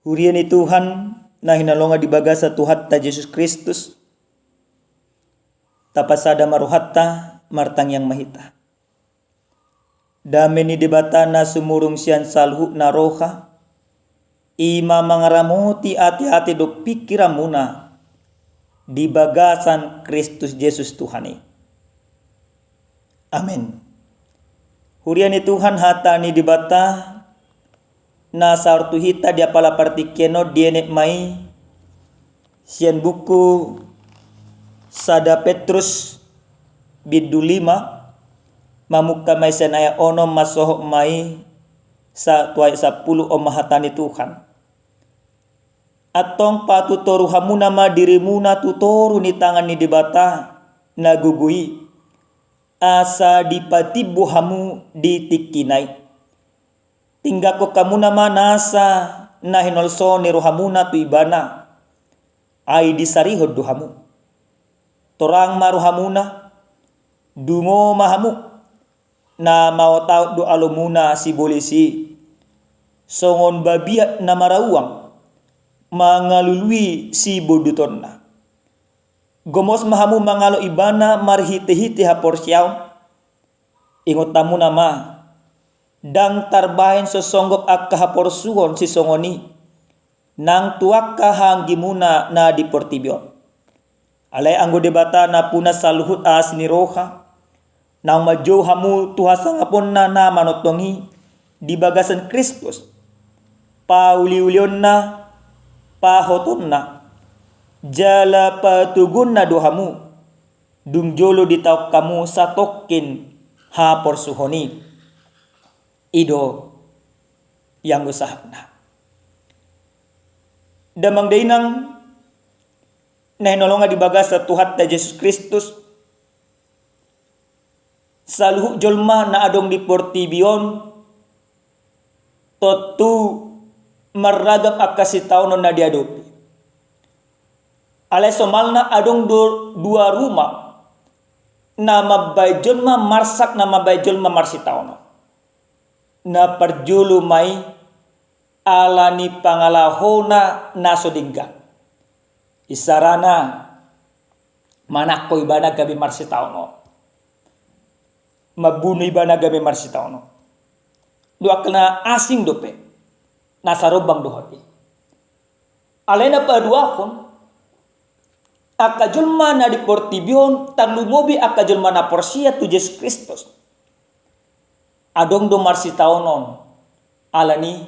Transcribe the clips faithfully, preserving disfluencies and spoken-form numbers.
Huria ni Tuhan, na hinaholongan di bagasan Tuhanta Jesus Kristus, tapasada ma rohanta, martangiang ma hita. Dame ni Debata na sumurung sian saluhutna roha, i ma mangaramoti ateate dohot pingkiranmuna di bagasan Kristus Jesus Tuhan i. Amen. Huria ni Tuhan, hata ni Debata na saor tu hita di apala partingkian on dienet ma i sian buku sada Petrus bindu lima, mamungka ma i sian ayat onom, mansohot ma i sa-, tu ayat sampulu. On ma hata ni Tuhan. Antong patutoru hamuna ma dirimuna tu toru ni tangan ni Debata na gogo i, asa dipatimbo hamu di tingkina i. Tinggangkon hamuna ma nasa na hinolsol ni rohamuna tu Ibana, ai disarihon do hamu. Torang ma rohamuna, dungo ma hamu, na maotaot do alomuna sibolis i, songon babiat na marauang mangalului sibondutonna. Gomos ma hamu mangalo Ibana marhitehite haporseaon. Ingot hamuna ma, ndang tarbahen so songgop angka haporsuhon sisongon i nang tu angka haanggimuna na di portibi on. Alai anggo Debata nampuna saluhut asi ni roha, naung manjou hamu tu hasangaponna na manongtong i di bagasan Kristus, pauliulionna, pahotonna, jala patoguonna do hamu, dung jolo ditaon hamu satongkin haporsuhon i. I do i anggo sahatna. Damang dainang na hinaholongan di bagasan Tuhanta Jesus Kristus, saluhut jolma na adong di portibi on tontu marragam angka sitaonon na diadopi. Alai somalna adong do dua ruma na mambahen jolma marsak, na mambahen jolma marsitaonon. Na parjolo ma i ala ni pangalahona na so denggan. Isarana, manangko ibana gabe marsitaonon, mambunu ibana gabe marsitaonon. Dua angka na asing dope, na sarombang dohot i. Alai na paduahon, angka jolma na di portibi on, tarlumobi angka jolma na porsea tu Jesus Kristus, adong do marsitaonon ala ni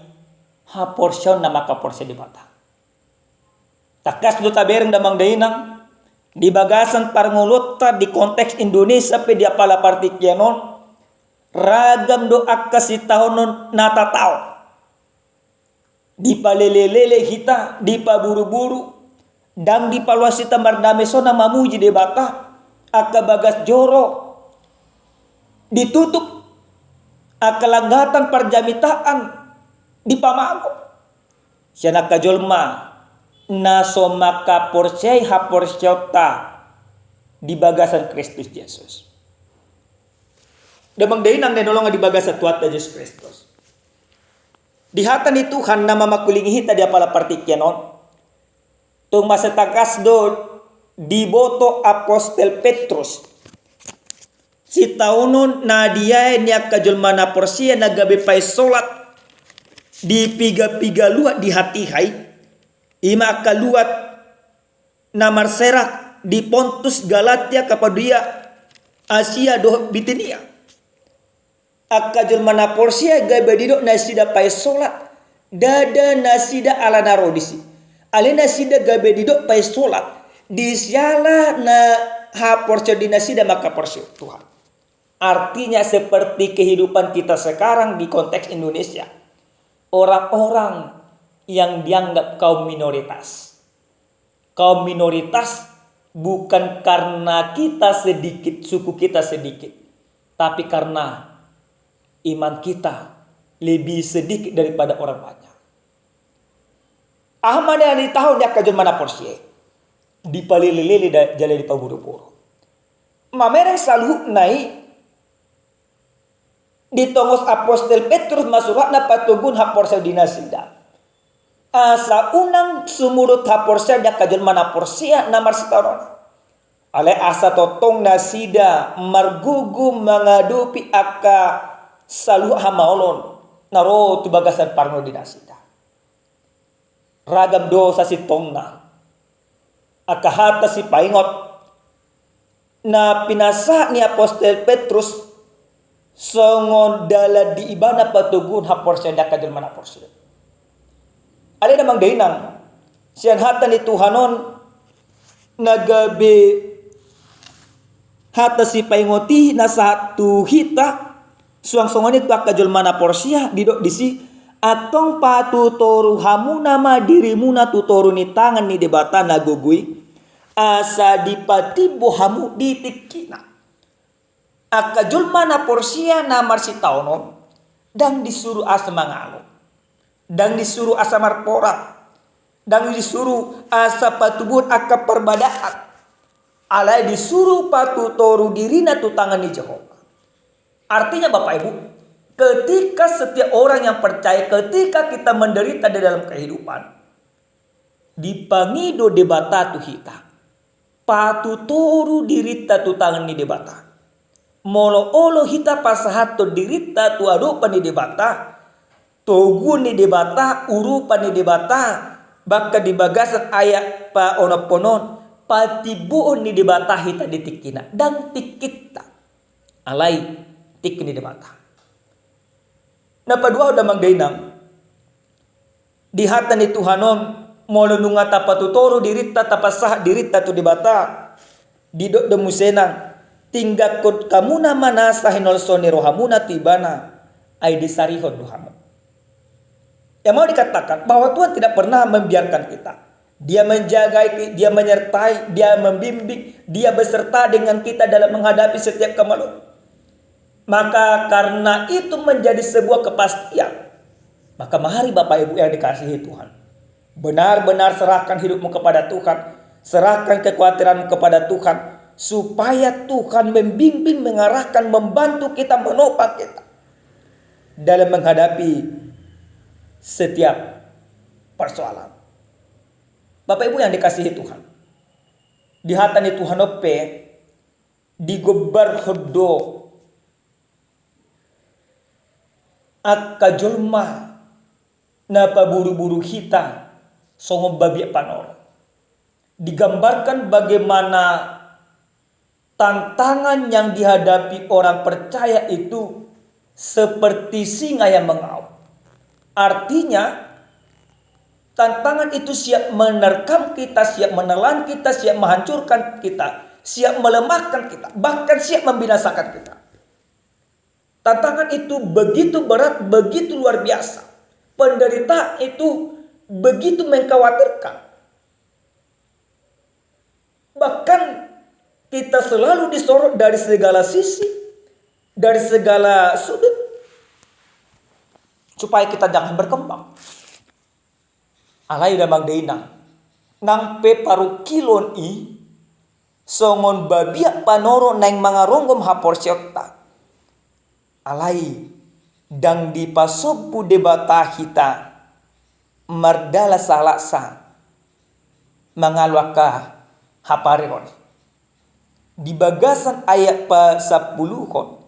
haporseaon na mangkaporseai Debata. Tangkas do tabereng damang dainang, di bagasan parngoluonta di konteks Indonesia pe di apala partingkian on, ragam do angka sitaonon na tataon. Dipalelelele hita, dipaburuburu, ndang dipaloas hita mardame sonang mamuji Debata, angka bagas joro ditutup, angka langgatan parjamitaan dipamago sian angka jolma na so mangkaporseai haporseaonta di bagasan Kristus Jesus. Damang dainang na hinaholongan di bagasan Tuhanta Jesus Kristus. Di hata ni Tuhan na mamangkulingi hita di apala partingkian on, tung mansai tangkas do diboto apostel Petrus sitaonon na diae ni angka jolma na porsea na gabe painsolat di piga-piga luat di hatiha i, i ma angka luat na marserak di Pontus, Galatia, Kapadokia, Asia dohot Bitinia. Angka jolma na porsea gabe didok nasida painsolat, ndada nasida ala na ro disi. Alai nasida gabe didok painsolat di siala na haporseaon di nasida mangkaporseai Tuhan. Artinya seperti kehidupan kita sekarang di konteks Indonesia. Orang-orang yang dianggap kaum minoritas. Kaum minoritas bukan karena kita sedikit, suku kita sedikit, tapi karena iman kita lebih sedikit daripada orang banyak. Aha ma na ditaon di angka jolma na porsea i? Dipalelelele da-, jala dipaburuburu. Mamereng saluhutna i, ditongos apostel Petrus ma suratna patoguhon haporseaon di nasida. Asa unang sumurut haporseaon di angka jolma na porsea na marsitaonon. Alai asa tongtong nasida margogo mangadopi angka saluhut hamaolon na ro tu bagasan parngoluon di nasida. Ragam do sasintongna angka hata sipaingot na pinasahat ni apostel Petrus songon dalan di ibana patoguhon haporseaon di angka jolma na porsea. Alai damang dainang, sian hata ni Tuhan on na gabe hata sipaingot i na sahat tu hita, suang songon i tu angka jolma na porsea, didok disi, antong patutoru hamuna ma dirimuna tu toru ni tangan ni Debata na gogo i, asa dipatimbo hamu di tingkina. Angka jolma na porsea na marsitaonon, ndang disuru asa mangalo, ndang disuru asa marporat, ndang disuru asa patubuhon angka parbadaan, alai disuru patutoru dirina tu tangan ni Jahowa. Artinya, Bapak Ibu, ketika setiap orang yang percaya, ketika kita menderita di dalam kehidupan, dipangido Debata tu hita, patutoru dirinta tu tangan ni Debata. Molo olo hita pasahathon dirinta tu adopan ni Debata, toguon ni Debata, urupan ni Debata, bahkan di bagasan ayat paonomhon on, patimboon ni Debata hita di tingkina, ndang tingkinta, alai tingki ni Debata. Na paduahon damang dainang, di hata ni Tuhan on, molo nunga tapatutoru dirinta, tapasahat dirinta tu Debata, didok do muse nang, tinggalhon hamuna ma nasa hinolsohon ni rohamuna tu Ibana, ai disarihon do hamu. Yang mau dikatakan bahwa Tuhan tidak pernah membiarkan kita. Dia menjaga, Dia menyertai, Dia membimbing, Dia beserta dengan kita dalam menghadapi setiap kemaluan. Maka karena itu menjadi sebuah kepastian. Maka mari Bapak Ibu yang dikasihi Tuhan, benar-benar serahkan hidupmu kepada Tuhan, serahkan kekhawatiranmu kepada Tuhan, supaya Tuhan membimbing, mengarahkan, membantu kita, menopang kita dalam menghadapi setiap persoalan. Bapak Ibu yang dikasihi Tuhan, di hata ni Tuhan on pe digombarhon do angka jolma na paburu-buru hita songon babiat panoro. Digambarkan bagaimana tantangan yang dihadapi orang percaya itu seperti singa yang mengaum. Artinya, tantangan itu siap menerkam kita, siap menelan kita, siap menghancurkan kita, siap melemahkan kita, bahkan siap membinasakan kita. Tantangan itu begitu berat, begitu luar biasa. Penderitaan itu begitu mengkhawatirkan. Bahkan kita selalu disorot dari segala sisi, dari segala sudut, supaya kita jangan berkembang. Alai damang dainang, nang pe parungkilon i songon babiat panoro naeng mangaronggom haporseaonta. Alai ndang dipasombu Debata hita mardalan sahalaksa mangalo angka hapareon. Di bagasan ayat pasampuluhon,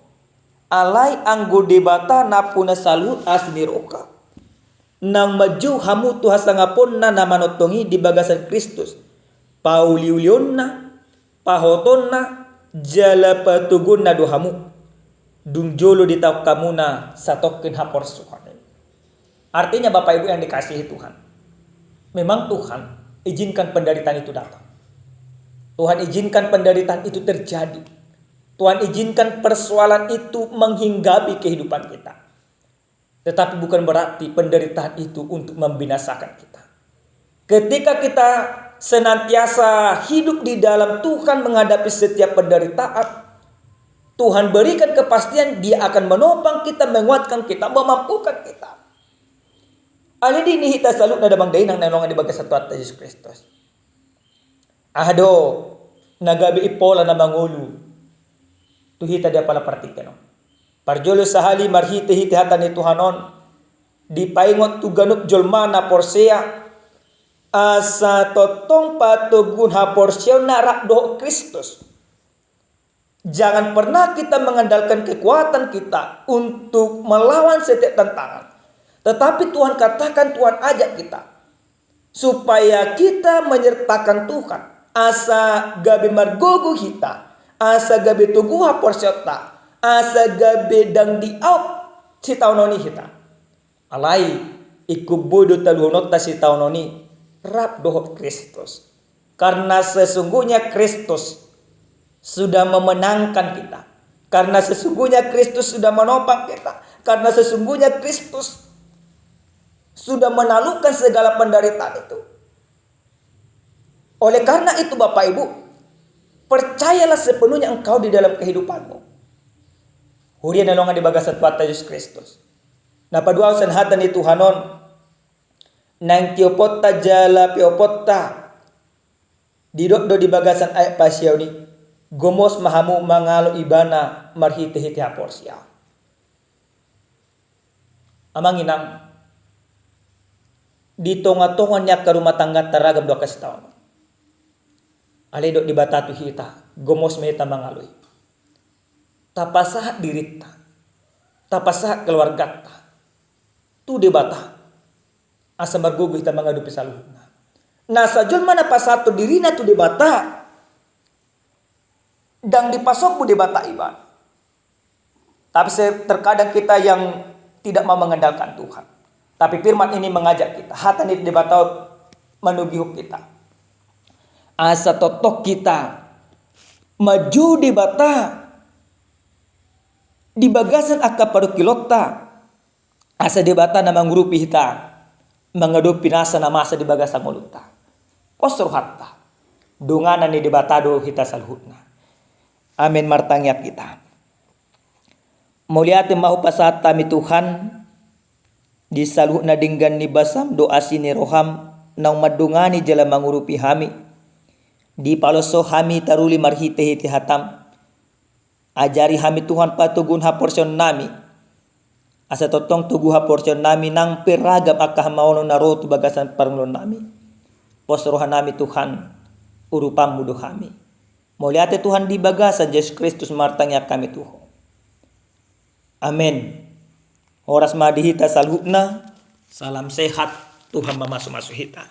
alai anggo Debata nampuna saluhut asi ni roha, naung manjou hamu tu hasangaponna na manongtong i di bagasan Kristus, pauliulionna, pahotonna, jala patoguonna do hamu, dung jolo ditaon hamuna satongkin haporsuhon i. Artinya, Bapak Ibu yang dikasihi Tuhan, memang Tuhan izinkan penderitaan itu datang. Tuhan izinkan penderitaan itu terjadi. Tuhan izinkan persoalan itu menghinggapi kehidupan kita. Tetapi bukan berarti penderitaan itu untuk membinasakan kita. Ketika kita senantiasa hidup di dalam Tuhan menghadapi setiap penderitaan, Tuhan berikan kepastian, Dia akan menopang kita, menguatkan kita, memampukan kita. Alai di hita saluhutna damang dainang na hinaholongan di bagasan Tuhanta Jesus Kristus, aha do na gabe impola na mangolu tu hita di apala partingkian on? Parjolo sahali marhitehite hata ni Tuhan on, Dipaingot tu ganup jolma na porsea, asa tongtong patoguhon haporseaonna rap dohot Kristus. Jangan pernah kita mengandalkan kekuatan kita untuk melawan setiap tantangan. Tetapi Tuhan katakan, Tuhan ajak kita supaya kita menyertakan Tuhan, asa gabe margogo hita, asa gabe togu haporseaonta, asa gabe ndang diaop sitaonon i hita. Alai ingkon boi do taluhononta sitaonon i rap dohot Kristus. Karena sesungguhnya Kristus sudah memenangkan kita. Karena sesungguhnya Kristus sudah menopang kita. Karena sesungguhnya Kristus sudah menaklukkan segala penderitaan itu. Oleh karena itu, Bapak Ibu, percayalah sepenuhnya engkau di dalam kehidupanmu. Huria na hinaholongan di bagasan Tuhanta Jesus Kristus. Na paduahon sian hata ni Tuhan on, naeng tioponta jala pioponta, didok do di bagasan ayat pasiahon i, gomos ma hamu mangalo Ibana marhitehite haporseaon. Amang inang, di tongatonga ni angka rumah tangganta ragam do angka sitaonon. Alai didok Debata tu hita, gomos ma hita mangalo i. Tapasahat dirinta, tapasahat keluarganta tu Debata, asa margogo hita mangadopi saluhutna. Na sai jolma na pasahathon dirina tu Debata, ndang dipasombu Debata ibana. Tapi se-, terkadang kita yang tidak mau mengandalkan Tuhan. Tapi firman ini mengajak kita, hata ni Debata manogihon hita, asa tongtong hita manjou Debata di bagasan angka parungkilonta, asa Debata na mangurupi hita mangadopi nasa na masa di bagasan ngolunta. Pos rohanta, donganan ni Debata do hita saluhutna. Amen. Martangiang hita. Mauliate ma hupasahat hami Tuhan, di saluhutna denggan ni basam dohot asi ni roham, naung mandongani jala mangurupi hami. Dipaloso hami taruli marhitehite hatam. Ajari hami Tuhan patoguhon haporseaonnami, asa tongtong togu haporseaonnami nang pe ragam angka hamaolon na ro tu bagasan parngoluonnami. Pos rohanami Tuhan, urupanmu do hami. Mauliate Tuhan, di bagasan Jesus Kristus martangiang hami tu Ho. Amen. Horas ma di hita saluhutna. Salam sehat. Tuhan mamasumasu hita.